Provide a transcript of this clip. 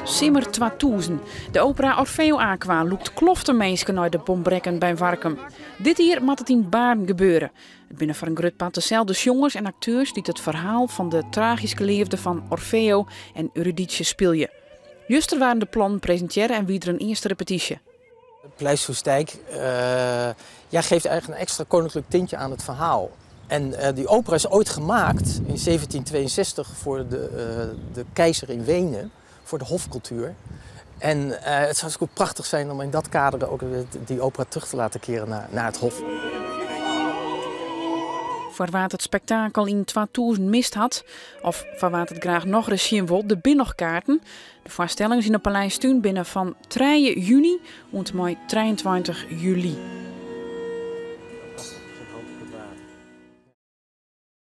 Simmer 2000. De opera Orfeo Aqua lûkt kloften minsken nei de Bombrekken by Warkum. Dit jier moat it yn Baarn gebeure. It binne foar in grut part deselde sjongers en akteurs dy't it ferhaal fan de tragyske leafde fan Orfeo en Eurydice spylje. Juster waarden de plannen presintearre en wie der in earste repetysje. Paleis Soestdijk ja, geeft eigenlijk een extra koninklijk tintje aan het verhaal. En die opera is ooit gemaakt in 1762 voor de keizer in Wenen, voor de hofcultuur. En het zou ook prachtig zijn om in dat kader ook die opera terug te laten keren naar het hof. Foar wa't it spektakel yn 2000 mist hat, of foar wa't it graach nochris sjen wol, der binne noch kaarten. De foarstellings yn de Paleistún binne fan 3 juny oant mei 23 july.